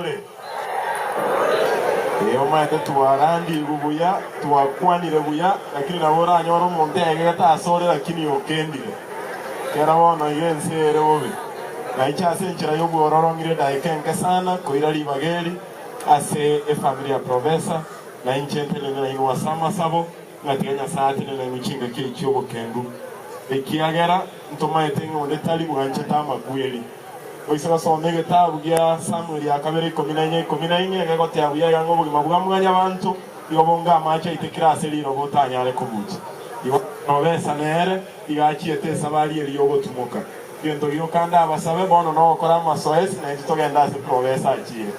Mbuyore? Ee, omanyete twarandigwe buya, twakwanire buya, lakini nabo oranyore omonto egegete asore lakini okendire. Kera bono iga ense ere bobe. Naiche ase enchera y'obwororo ng'ire edaika enke sana koira ribaga eri ase efamiri ya Professor, na inche ntenene nainwe ase amasabo, ng'a tiga Nyasae atenene nainwe chingaki echi chi'obokendu, ekiagera ntomaete ng'a onde tari bwanchete amakweri. Oise gosoma egetabu gia Samueli ya kabere 14 14, egegoteba buya iga ng'a obogima bwa mwanyabanto igo bonga amache aitekire ase riroba otanyare kobucha. Igo Robesa nere iga achiete esabari eria y'ogotumoka. Gento gioka ndabasabe bono nogokora amasoesi naintwe togende ase Robesa achiire.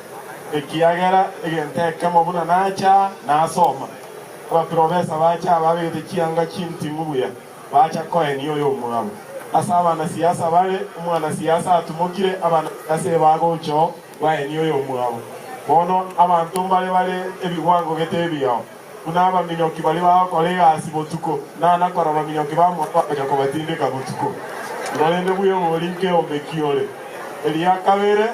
Ekiagera egento ekemo buna nacha nasoma, abaprobesa bacha ababegete chianga chinting'u buya. Bacha koenia oyomwabo. Ase abanasiasa bare, omwanasiasa atumokire, abanasiasa ebagocha oo, baenie oyomwabo. Bono abanto mbare bare ebigwango gete ebiao, buna abaminyoki baria bagokora egasi botuko, nana korora abaminyoki bamwabo bagocha kobatindeka botuko. Igo rende bwebori nkeombe ki ore. Eria kabere,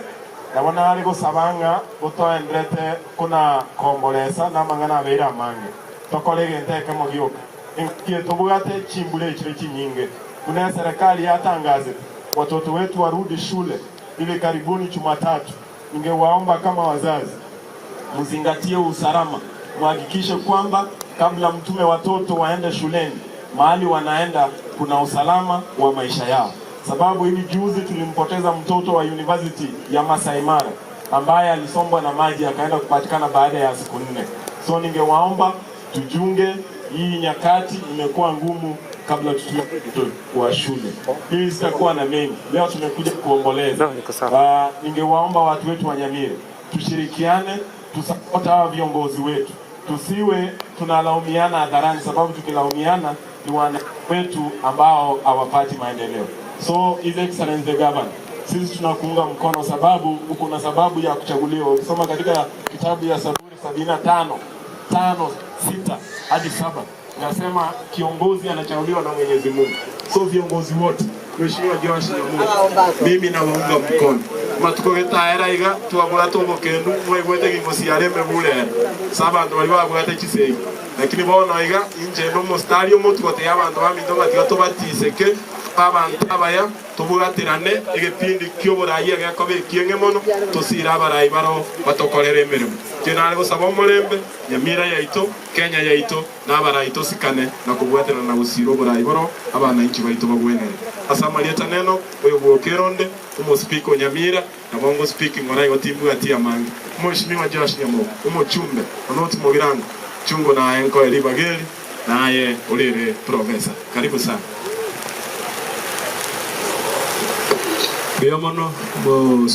nabo nare gosaba ng'a gotoenderete kona komboresa namang'ana abeire amange, tokore egento ekemo gioka. Engaki eye tobwate chimbura echire chinyinge, buna eserekari yatangazete, Watoto wetu warudi shule hivi karibuni Jumatatu. Ningewaomba kama wazazi mzingatie usalama, muhakikishe kwamba kabla mtume watoto waende shuleni, mahali wanaenda kuna usalama wa maisha yao, sababu hivi juzi tulimpoteza mtoto wa university ya Masai Mara ambaye alisombwa na maji akaenda kupatikana baada ya siku nne. So ningewaomba Tujunge, hii nyakati imekuwa ngumu kabla tutume watoto wa shule. Mimi sitakuwa na mengi leo, tumekuja kuomboleza. Uh, ningewaomba watu wetu wa Nyamira tushirikiane, tusupport hawa viongozi wetu, tusiwe tunalaumiana hadharani, sababu tukilaumiana ni wana wetu ambao hawapati maendeleo. So His Excellency the Governor, sisi tunakuunga mkono sababu uko na sababu ya kuchaguliwa. Ukisoma katika kitabu ya Zaburi 75 5 6 hadi 7 nasema kiongozi anachaguliwa na Mwenyezi Mungu. So viongozi wote, Mheshimiwa Joash Nyamuri, mimi nawaunga mkono matuko getaera iga twabwate obokendu mwaigwete gingosi yare emebure ere ase abanto baria babwate chisegi lakini bono iga inche inde omostari omotwe gotebia abanto baminto ng'a tiga tobatiseke abanto abaya Tobwaterane egepindi ki'oboraai egekoba ekieng'e mono, tosiire abarai baroo batokorere emeremo. Inche nare gosaba omorembe, Nyamira yaito, Kenya yaito, na abarai tosikane na kobwaterana na gosiira oborai boroo abanainchi baito bagwenere. Ase amarieta neno, oyo bwokera onde, omospeaker o Nyamira, nabo ngospeak ng'ora igo timbwati amange. Omweshimiwa Joash Nyamogo, omochumbe, Onoti Mogirango, chungo naye nkoe ribaga eri, naye orere Professor. Karibu sana. Mbuya mono.